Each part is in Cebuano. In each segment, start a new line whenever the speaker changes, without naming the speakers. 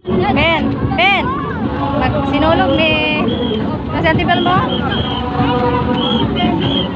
Ben, Ben. Magsinulog ni. Nasa antibel mo? Ben, Ben.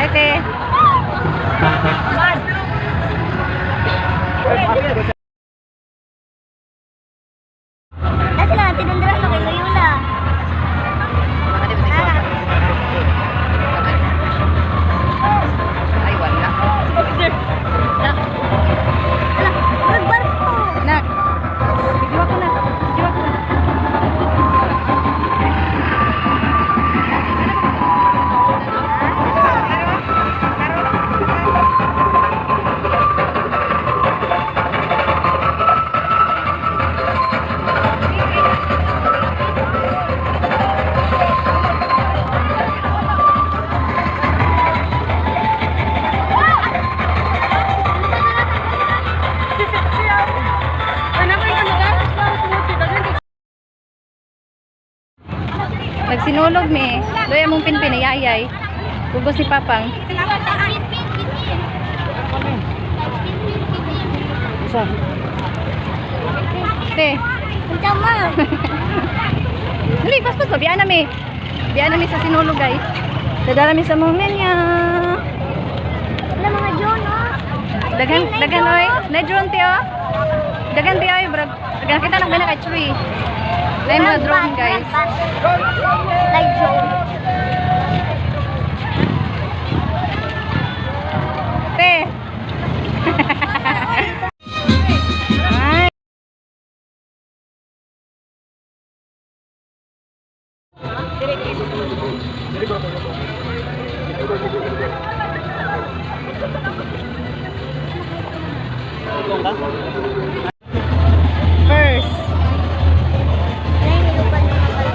Ay, te.
Nasa lang, tinundra na kay Loyola.
Ay, wala.
Ala, nagbarko.
Nak. Video ako na. Video ako na. Nagsinulog mi. Doy among pinpin yayay. Tugos ni Papang.
Isa.
Te.
Ang tama.
Dali, paspas ba? Biya na mi. Biya na mi sa sinulog, guys. Dadala mi sa Momenya.
Wala mga drone, oh.
Daghan, daghan, oy. Na drone, te, oh. Daghan, te, oy. Brag, daghan kita nang bana kay tree. Dahil mga drone, guys.
Like drone.
Te. Ay. First.
Ay, nilupan na pala.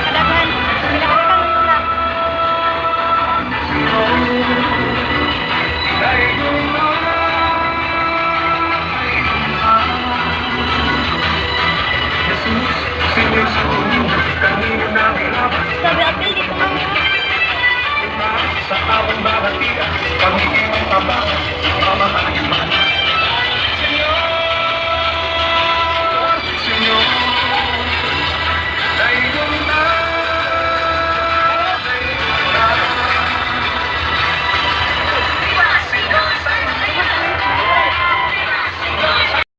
Kadaghan. Pila ka daghang nula.